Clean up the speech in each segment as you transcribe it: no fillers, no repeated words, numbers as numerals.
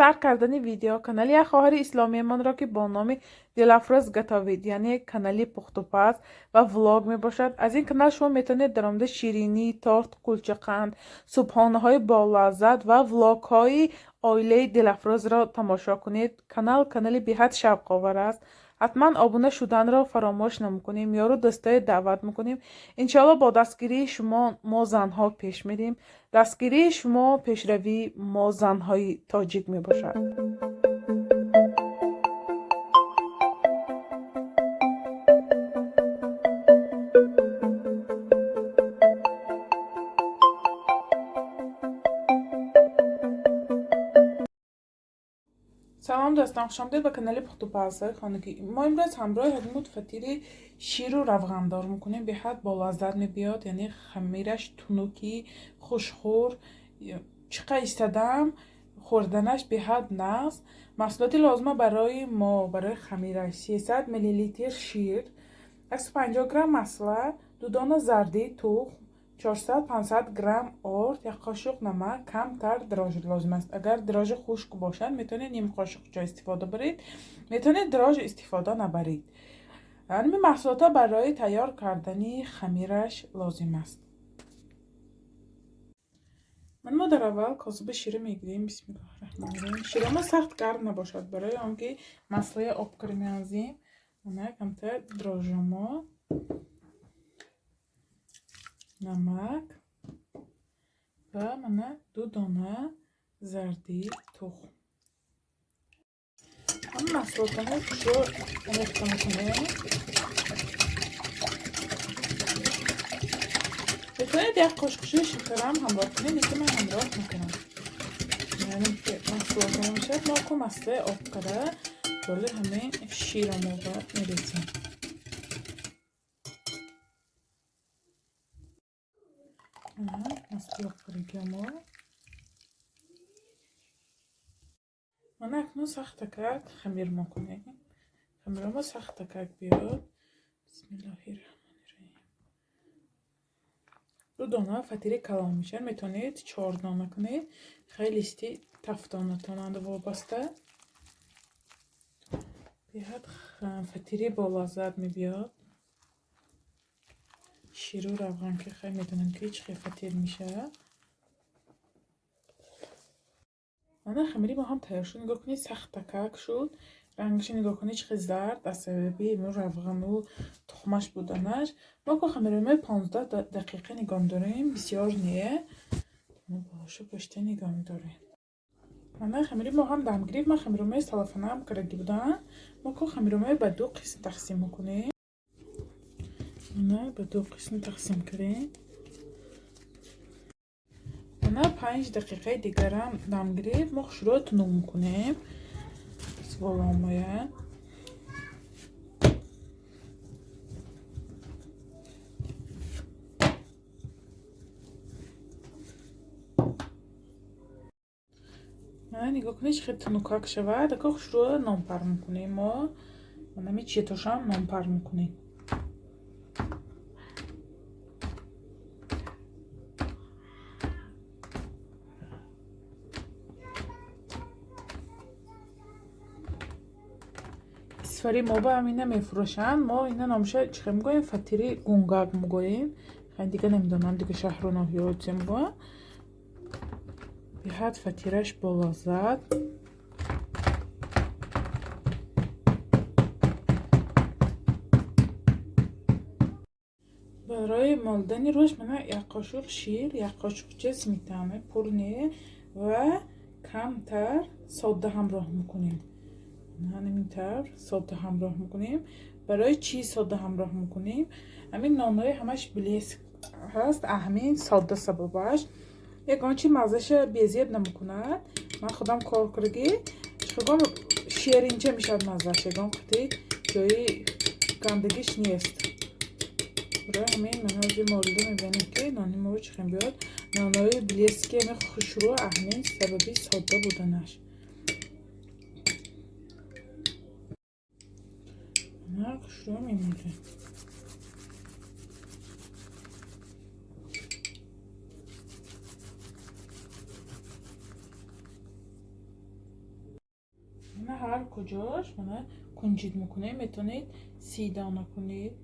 сар кардани видео канали як хоҳари исломиямонро, ки бо номи Дилафрӯз Гатовид, яъне канали пухтупаз ва влог мебошад. Аз ин канал шумо метавонед даромада ширинӣ, торт, кулчақанд, субҳонаҳои болаззат ва влогҳои оилаи Дилафрӯзро тамошо кунед. Канал канали беҳад шавқовар аст. Ҳатман обуна шуданро фаромӯш намекунем, ёру дӯстое даъват мекунем. Иншоалло, бо дастгирии шумо мо занҳо пеш мерем. Дастгирии шумо пешравии мо занҳои тоҷик мебошад. Салом, дӯстон, хушомадед ба канали пухтупазҳои хонагӣ. Мо имрӯз ҳамроҳи ҳакмуд фатири ширу равғандор мекунем. Беҳад болаззат мебиёд, яъне хамираш тунуки хушхӯр, чиқа истадам хӯрданаш беҳад нағз. Маҳсулоти лозима барои мо, барои хамираш: 300 миллилитр шир, 150 грамм масла, 2 дона зардии тухм, 400-500 грамм орд, як қошуқ намак, камтар дрожжи лозим аст. Агар дрожжи хушк бошад, метавонед ним қошуқча истифода баред, метавонед дрожжи истифода набаред. Ҳамин маҳсулотҳо барои тайёр кардани хамираш лозим аст. Ман мо дар аввал косаби шира мегирем. Бисмиллоҳи раҳмони раҳим. Ширамо сахт гарм набошад, барои он ки маслаи об кара меанзем. Мана камтар дрожжамо, намак ва мана 2 дона зардии тухм. Ҳама маҳсулотҳоро хушрӯ омехта мекунем. Метавонед як қошуқчаи шакарам ҳамроҳ кунед, лекин ман ҳамроҳ мекунам. Яъне маҳсулотҳо мешавад, мо ку маслаи об кара боли ҳамин широ мо бояд мерезем. Маслаи обкарагиамо. Мана акнун сахтакак хамир мекунем. Хамирамо сахтакак биёд. Бисмиллоҳи раҳмони раҳим. 2 дона фатири калон мешавад, метавонед 4 дона кунед. Хеле исти тафтонатонанд вобаста. Беҳад фатири болаззат мебиёд. Ширу равған ки хеле медонем, ки чӣ хел фатир мешавад. Мана хамири мо ҳам тайёр шуд. Нигоҳ кунед, сахтакак шуд. Рангашо нигоҳ кунед, чӣ хел зард, аз сабаби равғану тухмаш буданаш. Мо ку хамиромои 15 дақиқа нигоҳ медорем, бисёр не. Болошу пушта нигоҳ медорем. Мана хамири мо ҳам дам гирифт. Ман хамиромои салафанаам кардаги будам. Мо ку хамиромои ба 2 қисм тақсим мекунем. Мана ба 2 қисм тақсим кардем. Мана 5 дақиқаи дигарам дам гирифт. Мо хушрӯ тунук мекунем. Своломоя. Мана нигоҳ кунед, чӣ хел тунукак шавад. Ака хушрӯ нонпар мекунем мо. Мана ми четошам нонпар мекунем. Исфари мо ба ҳамина мефурӯшанд. Мо ина номаша чӣ хел мегӯем? Фатири гунгак мегӯем. Дига намедонам, дига шаҳру ноҳияҳо чӣ мегӯянд. Беҳад фатираш болаззат. Барои молидани рӯш мана як қошуқ шир, як қошуқча сметана пур не ва камтар сода ҳамроҳ мекунем. Ҳамин тавр сода ҳамроҳ мекунем. Барои чӣ сода ҳамроҳ мекунем? Ҳамин нонҳои ҳамаш блеск ҳаст, ҳамин сода сабабаш. Ягон чи маззаша безеб намекунад. Ман худам кор кардагӣ, чиқагон ширинча мешавад маззаш, ягон қати ҷои гандагиш нест. Барои ҳамин ман ҳозир молида мебинем, ки нони мо чӣ хел биёд. Нонҳои блески ҳамин хушрӯ, ҳамин сабаби сода буданаш. Мана хушрӯ мемолем. Куҷош мана кунҷид мекунем, метавонед 30 дона кунед.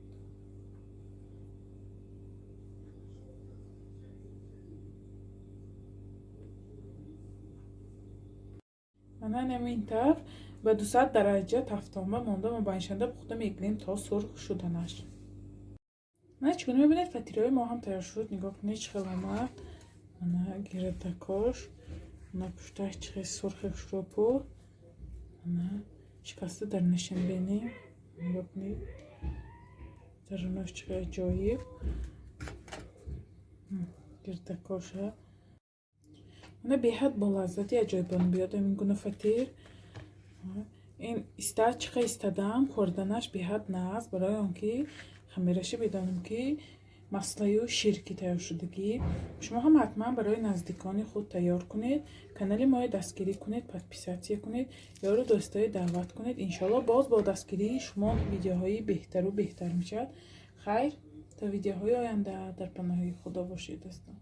Мана ҳамин тавр ба 200 дараҷа тафтонба монда, мобайншанда пухта мегирем то сурх шуданаш. Мана, чӣ гуна мебинед, фатираҳои мо ҳам тайёр шуд. Нигоҳ кунед, чӣ хел омад. Мана гирдакош, мана пушташ чӣ хел сурхи хушрӯ пухт. Мана, шикаста дарунашам бинем. Нигоҳ кунед, дарунаш чӣ хел аҷоиб гирдакоша. Мана, беҳад болаззати аҷоибон биёд ин гуна фатир. Ин иста чӣ хел истадам, хӯрданаш беҳад нағз, барои он ки хамираша медонем, ки маслаю шир ки тайёр шудагӣ. Шумо ҳам ҳатман барои наздикони худ тайёр кунед. Канали моро дастгирӣ кунед, подписаться кунед, ёру дӯстои даъват кунед. Иншоалло, боз бо дастгирии шумо видеоҳои беҳтару беҳтар мешавад. Хайр, то видеоҳои оянда, дар паноҳи Худо бошед, дӯстон.